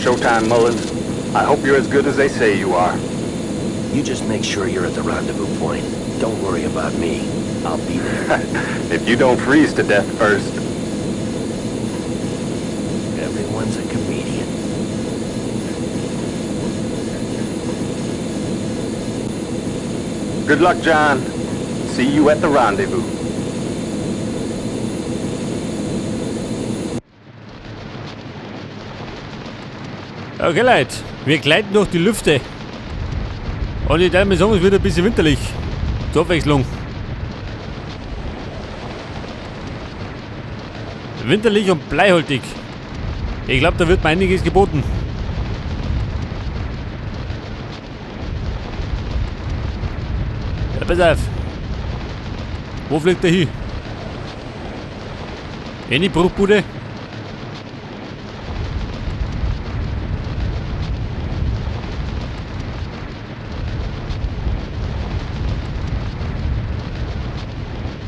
Showtime, Mullins. I hope you're as good as they say you are. You just make sure you're at the rendezvous point. Don't worry about me. I'll be there. If you don't freeze to death first. Everyone's a comedian. Good luck, John. See you at the rendezvous. Okay, Leute, wir gleiten durch die Lüfte. Und ich darf mir sagen, es wird ein bisschen winterlich. Zur Abwechslung. Winterlich und bleihaltig. Ich glaub, da wird mir einiges geboten. Ja, pass auf. Wo fliegt der hin? In die Bruchbude?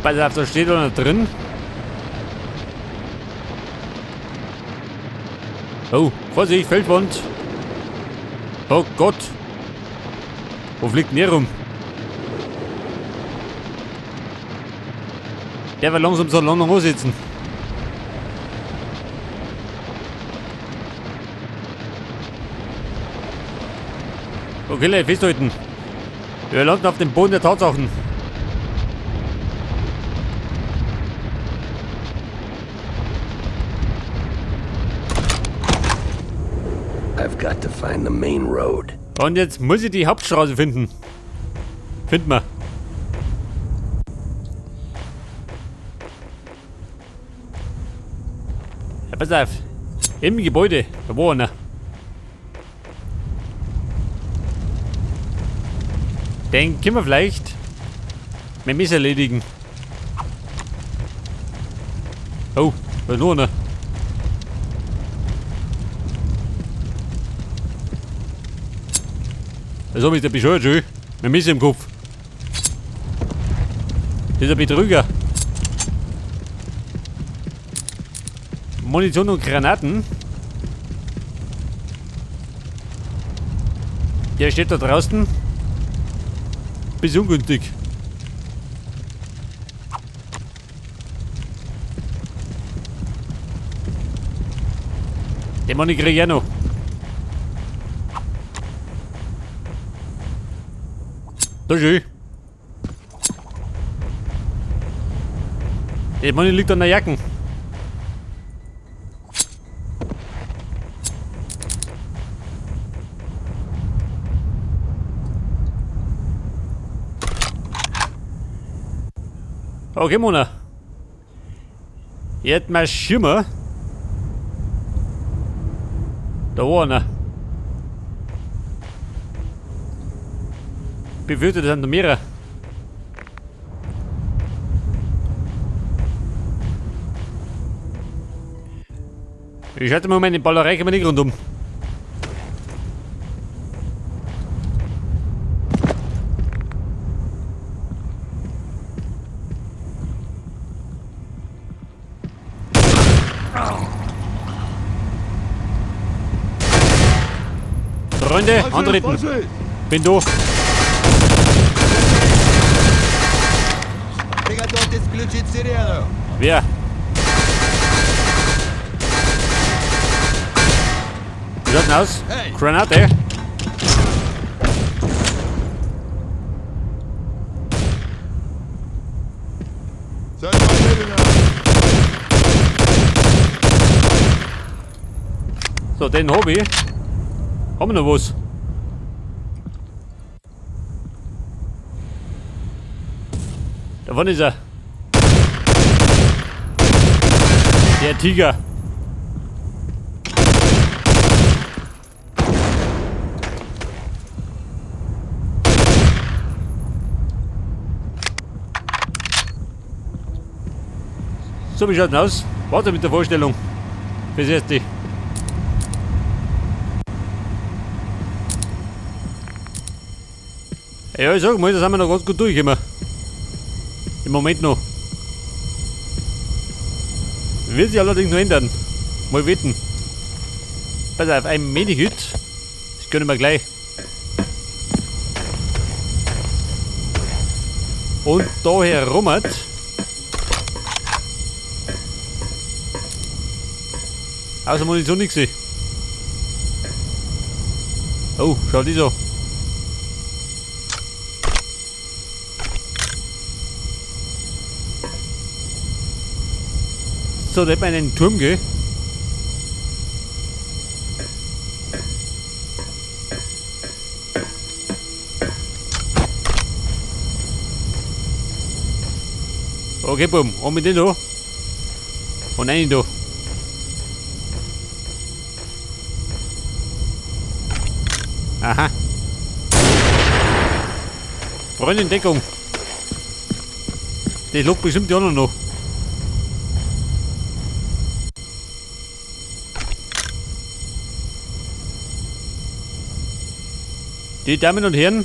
Pass auf, da steht einer drin. Oh, Vorsicht, Feldwand. Oh Gott. Wo fliegt denn der rum? Der wird langsam so lange noch sitzen. Okay, Leute, festhalten. Wir landen auf dem Boden der Tatsachen. I've got to find the main road. Und jetzt muss ich die Hauptstraße finden. Finden wir. Ja, pass auf. Im Gebäude. Da war einer. Den können wir vielleicht mit Messer erledigen. Oh, da ist noch einer. Das hab ich der bescheuert schon. Mit Messer im Kopf. Das ist ein Betrüger. Munition und Granaten. Der steht da draußen. Bisschen ungünstig. Den Mann krieg ich auch noch. Da schön. Der Mann liegt an der Jacken. Okay, Mona. Jetzt mal Schimmer. Da war einer. Befürchte, das sind noch mehrere. Ich schalte mal meine Ballerei kommen nicht rundum. Freunde, antreten. Bin da. Wer? Wie schaut denn aus? Granate. So, den hab ich. Haben wir noch was? Da vorne ist er. Der Tiger. So, wie schaut denn aus? Warte mit der Vorstellung. Fürs Erste. Ja, ich sag mal, da sind wir noch ganz gut durchgekommen. Im Moment noch. Wird sich allerdings noch ändern. Mal wetten. Pass auf, ein Medikit. Das gönnen wir gleich. Und da herum. Außer Munition nichts. Oh, schau die so. So, da hätten wir einen Turm, gell? Okay, bumm. Und mit dem da. Und einen da. Aha. Freunde in Deckung. Die lockt bestimmt die anderen noch. Die Damen und Herren.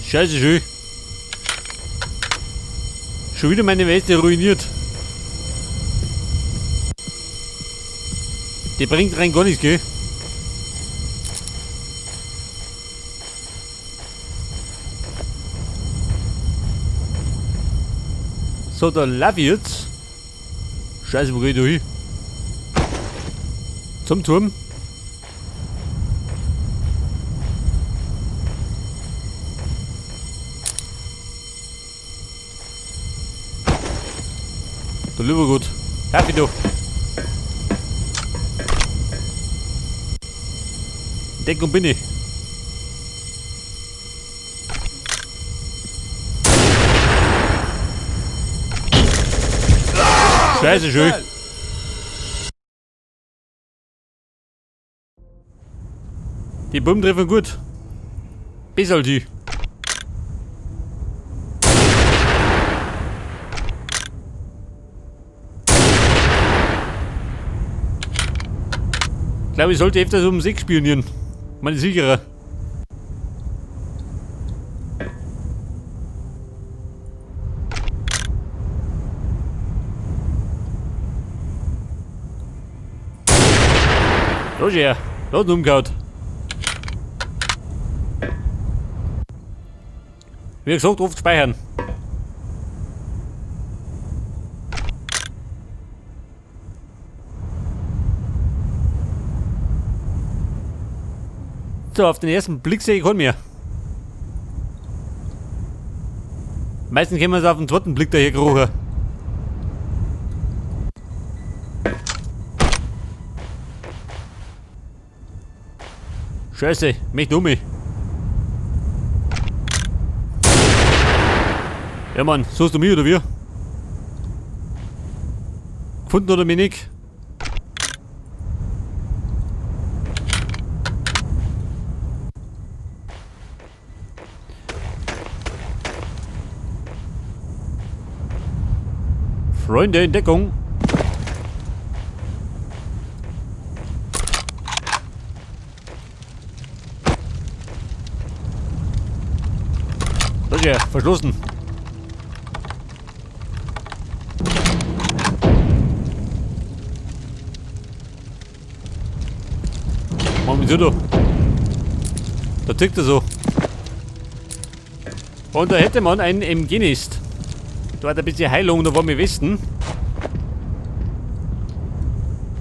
Scheiße, schön. Schon wieder meine Weste ruiniert. Die bringt rein gar nichts, gell? So, da lauf ich jetzt. Scheiße, wo geh ich da hin? Zum Turm. Da lieber gut. Lauf ich da. Deckung bin ich. Scheiße, schön. Die Bomben treffen gut. Besser als ich. Ich glaube, ich sollte öfters um 6 spionieren. Meine sicherer. Roger, da hat umgehauen. Wie gesagt, oft speichern. So, auf den ersten Blick sehe ich keinen mehr. Meistens kennen wir es auf den zweiten Blick daher gerochen. Scheiße, mich um mich. Ja Mann, suchst du mich oder wie? Gefunden oder mich nicht? Freunde in Deckung. Das ist ja verschlossen. Mann, wieso da? Da tickt er so. Und da hätte man ein MG-Nest. Da war ein bisschen Heilung, da war mir Westen.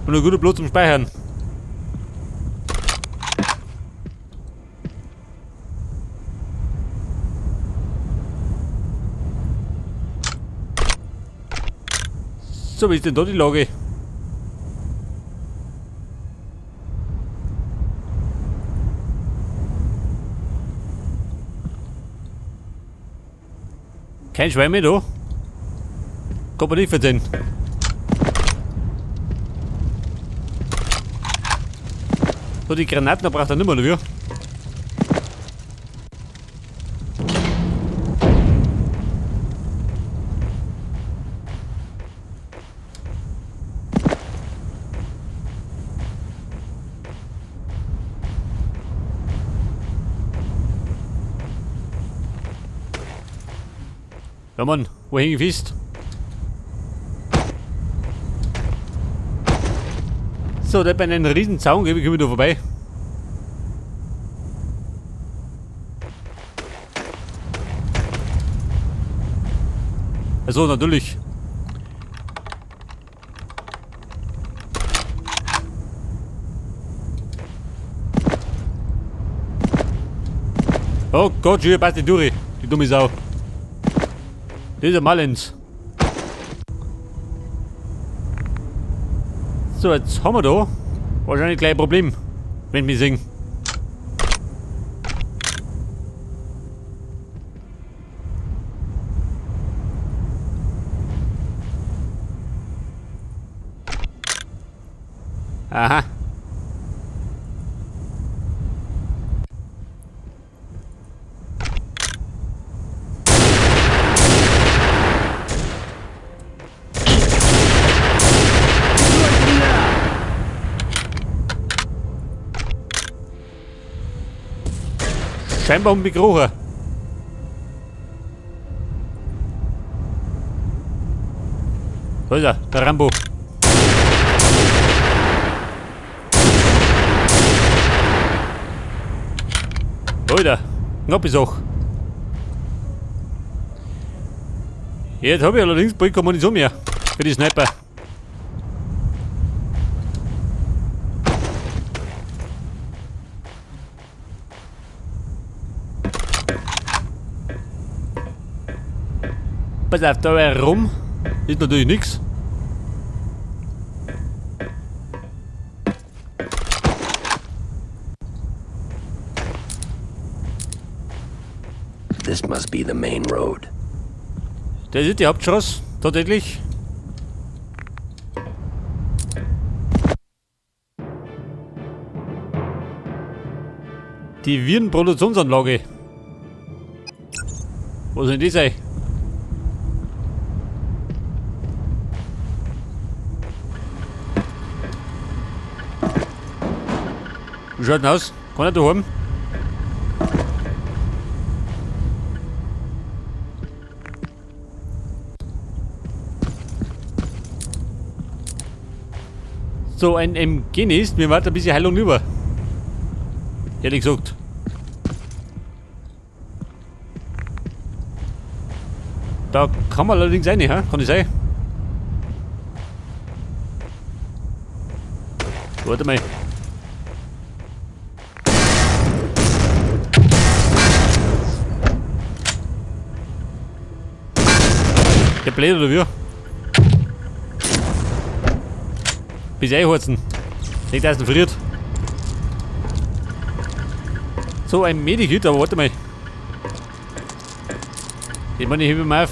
Und ein guter Platz zum Speichern. So, wie ist denn da die Lage? Kein Schwein mehr da. Kann man nicht verdienen. So, die Granaten, da braucht er nicht mehr, oder wie? Ja Mann, wo häng ich fest? So, da bei einem riesen Zaun, wie komme ich da vorbei? Also natürlich. Oh Gott, hier passt die durch, die dumme Sau. Das ist ein Malens. So, jetzt haben wir da wahrscheinlich gleich ein Problem, wenn wir singen. Aha. Scheinbar um die Kroche. Da ist er, der Rambo. Alter, knappe Sache. Jetzt habe ich allerdings bald keine Munition mehr für die Sniper. Pass auf, da rum ist natürlich nichts. This must be the main road. Das ist die Hauptstraße, tatsächlich. Die Virenproduktionsanlage. Wo sind die sein? Wie schaut denn aus? Kann ich da haben? So, ein MG-Nest, mir war ein bisschen Heilung über. Ehrlich gesagt. Da kann man allerdings rein, hä? Kann ich sein? Warte mal. Der blöd oder wie? Bis einheizen. Nicht, dass es friert. So, ein Medikit, aber warte mal. Den meine ich hebe mal auf.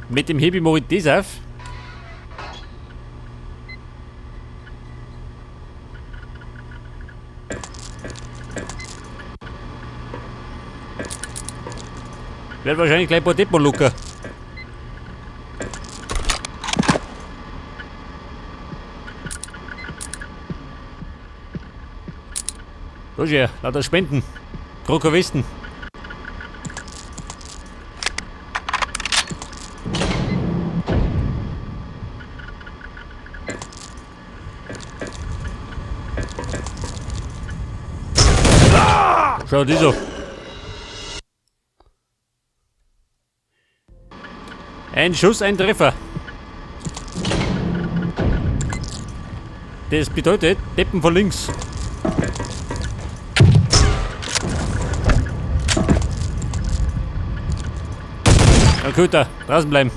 Mit dem Hebi mache ich das auf. Wird wahrscheinlich gleich ein paar Deppen locker. Da ist er, lauter Spenden. Krokowesten. Schau die so. Ein Schuss, ein Treffer. Das bedeutet Deppen von links. Ja, Köter, draußen bleiben.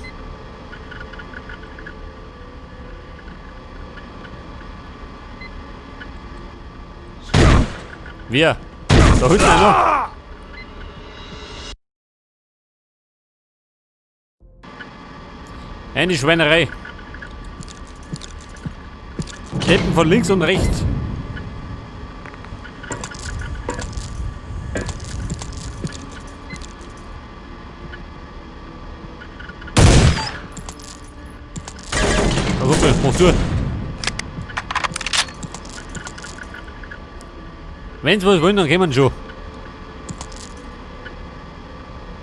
Wer? Da hinten einer. Eine Schweinerei. Deppen von links und rechts. Na Kumpel, mach zu. Wenn's was wollen, dann kommen schon.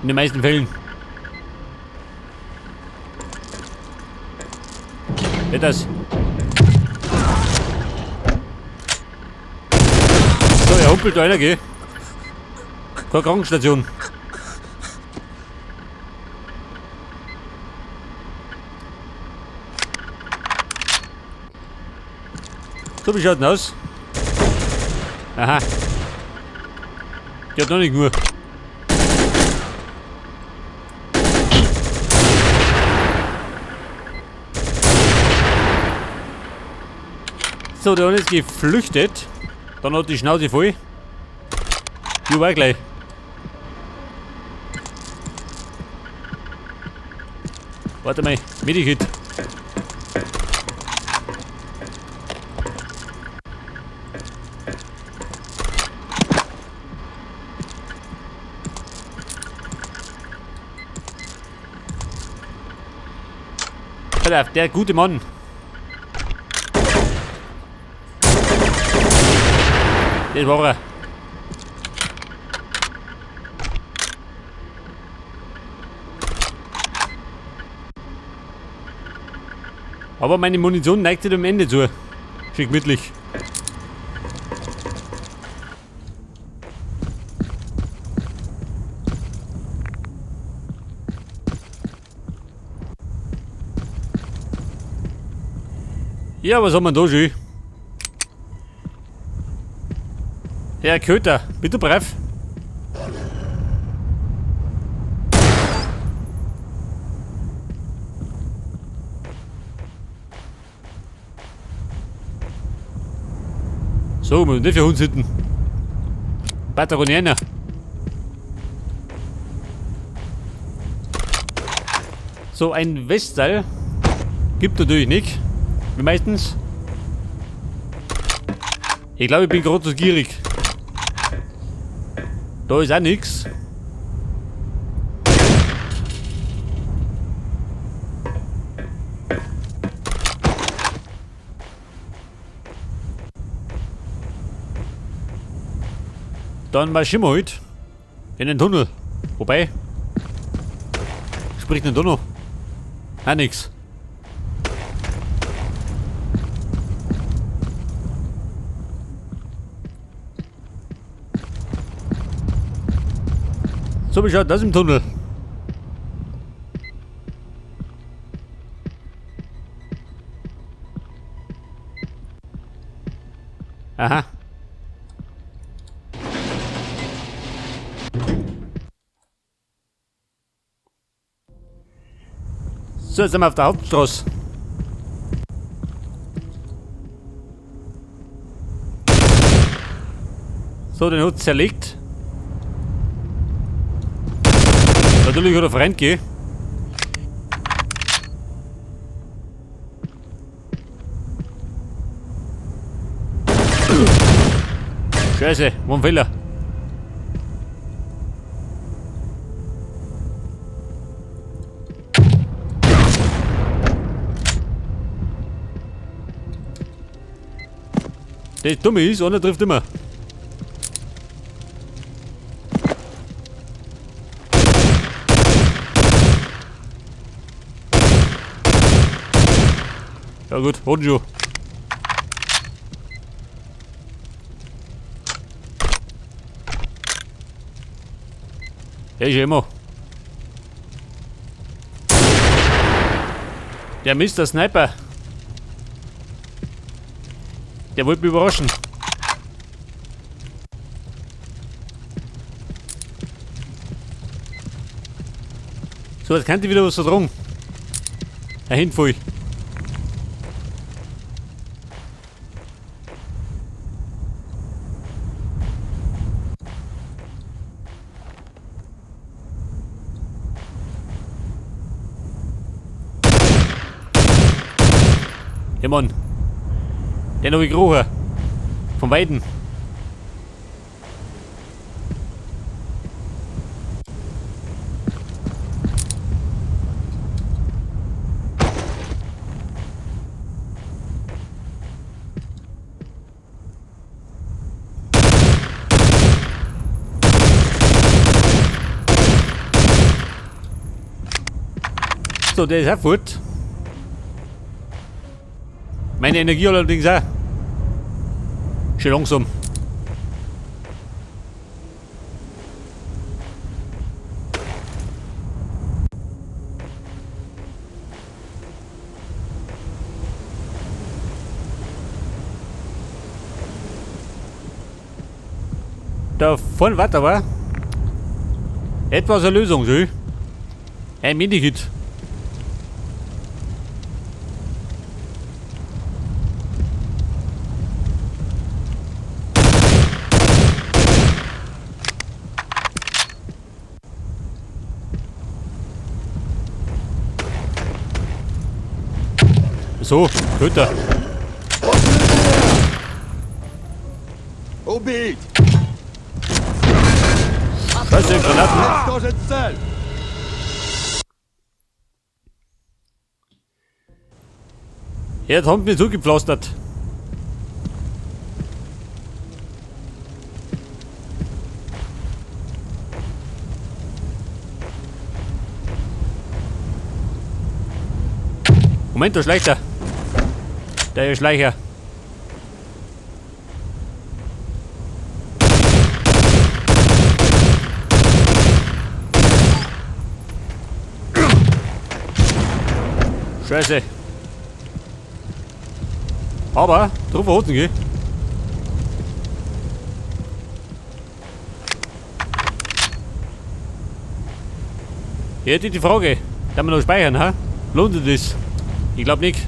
In den meisten Fällen. Geht das? So, er humpelt da einer, gell? Keine Krankenstation. So, wie schaut denn aus? Aha. Die hat noch nicht nur. So, der hat jetzt geflüchtet. Dann hat die Schnauze voll. Die war gleich. Warte mal, Medikit. Pass auf, der gute Mann. Das war er. Aber meine Munition neigt sich dem Ende zu. Schick gemütlich. Ja, was haben wir da schon? Herr Köter, bitte brav. So, wir müssen nicht für Hund sitten. Batteronianer. So, ein Westteil gibt natürlich nicht. Wie meistens. Ich glaube, ich bin gerade zu gierig. Da ist auch nix. Dann marschieren wir halt in den Tunnel. Wobei, spricht nicht da noch. Auch nix. So, wie schaut das im Tunnel? Aha. So, jetzt sind wir auf der Hauptstraße. So, den hat's zerlegt. Natürlich hat er Freund gegeben. Scheiße, war ein Fehler. Der Dumme ist, einer trifft immer. Ja gut, Honjo. Der ist ja immer. Der Mister Sniper. Der wollte mich überraschen. So, jetzt kann ich wieder was verdrängen. Dahin voll. Ja, Mann. Den hab ich gerochen. Von Weiden. So, der ist auch fort. Meine Energie allerdings auch. Schon langsam. Da vorne weiter war etwas eine Lösung, so. Ein Medikit. So, Köter. Убить! Scheiße, Granaten. Уничтожить цель! Jetzt haben mich zugepflastert. Moment, der Schleicher. Der Schleicher. Scheiße. Aber drauf Hosen geh. Hier hätte ich die Frage. Kann man noch speichern, ha? Lohnt sich das? Ich glaub nicht.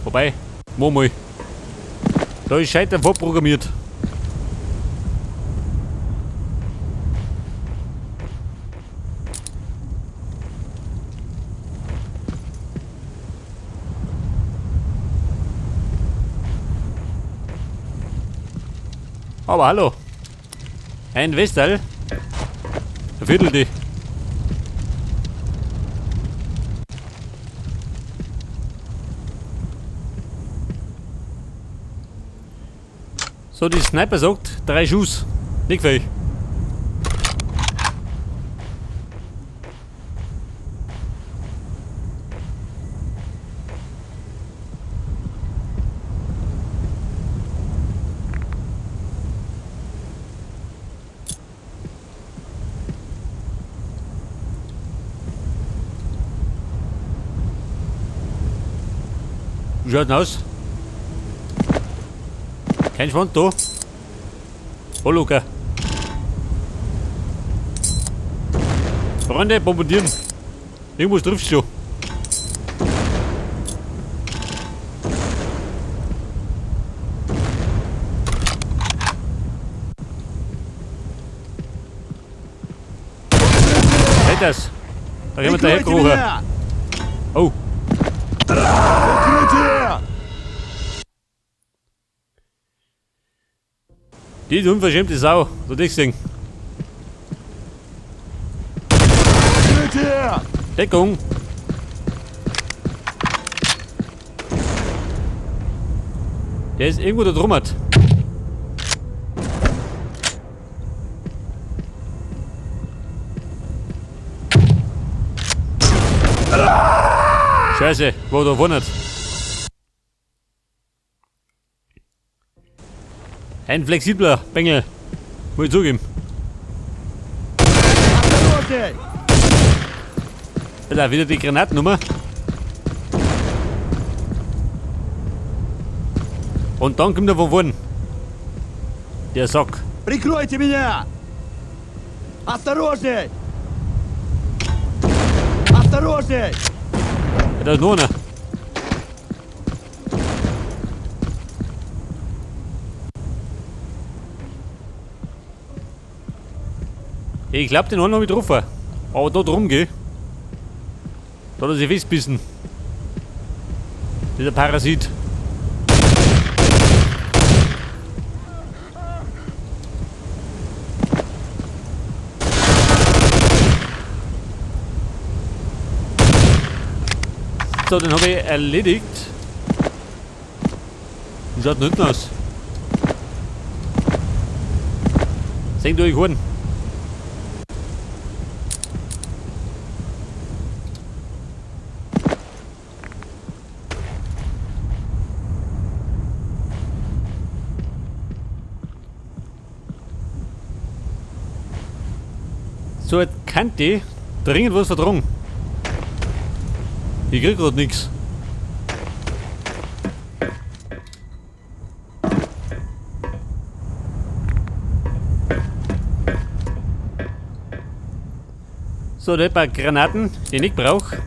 Wobei, mach mal. Da ist Scheitern vorprogrammiert. Aber hallo. Ein Westal. Ein Viertel die. So, die Sniper sagt, 3 Schuss. Nicht viel. Wie schaut denn aus? Kein Schwand da. Oh, Luca. Freunde, bombardieren. Irgendwas triffst du schon. Hey, das. Da kommt der Herkrocher. Oh. Die unverschämte Sau, so dich singen. Deckung! Der ist irgendwo da drum hat. Scheiße, wo da wundert. Ein flexibler Bengel, muss ich zugeben. Alter, wieder die Granatennummer. Und dann kommt er von vorn. Der Sack. Прикройте меня! Осторожней! Осторожней! Ja, da ist noch einer. Ich glaub, den einen hab ich getroffen. Aber da drum, gell? Da hat er sich festbissen. Dieser Parasit. So, den hab ich erledigt. Wie schaut denn hinten aus? Sehen durch Horn. So, jetzt kann die dringend was vertragen. Ich krieg grad nix. So, da ein paar Granaten, die ich nicht brauche.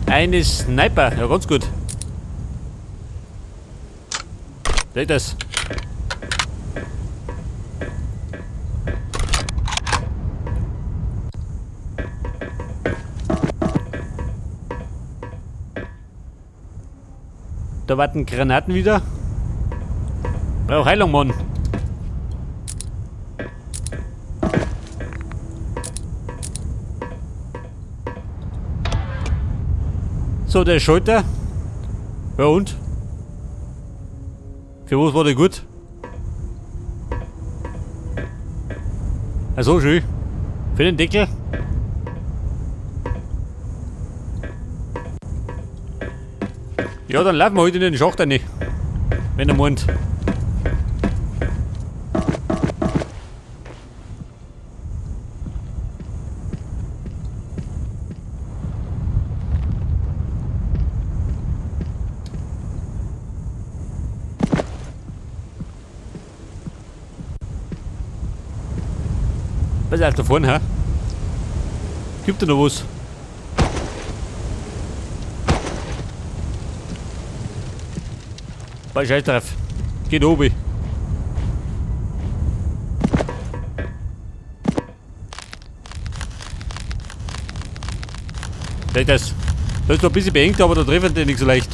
Eine Sniper, ja ganz gut. Seht das? Da warten Granaten wieder. Brauch Heilung, Mann. So, der Schalter. Ja und? Für was war der gut? Also schön. Für den Deckel. Ja, dann laufen wir heute in den Schacht rein. Wenn er meint. Was ist da vorne, hä? Gibt da noch was? Bei Scheiß drauf. Geht oben. Das ist noch ein bisschen beengt, aber da treffen die nicht so leicht.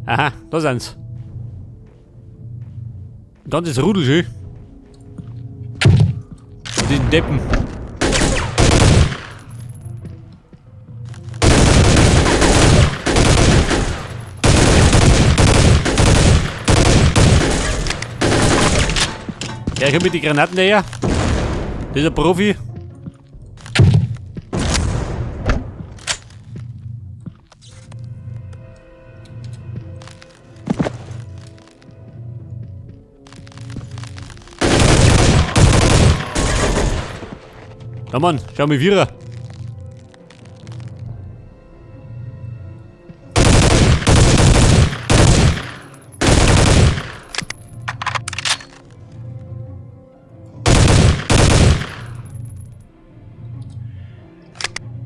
Aha, da sind's. Ein ganzes Rudel schön. Und diesen Deppen. Ja, ich hab mit die Granaten daher. Das ist ein Profi. Na Mann, schau mal Vierer.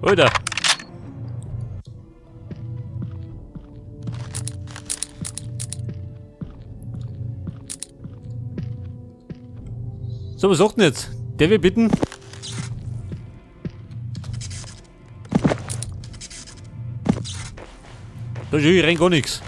Alter. So, was sagt denn jetzt? Der will bitten. Da ist rennt gar nichts.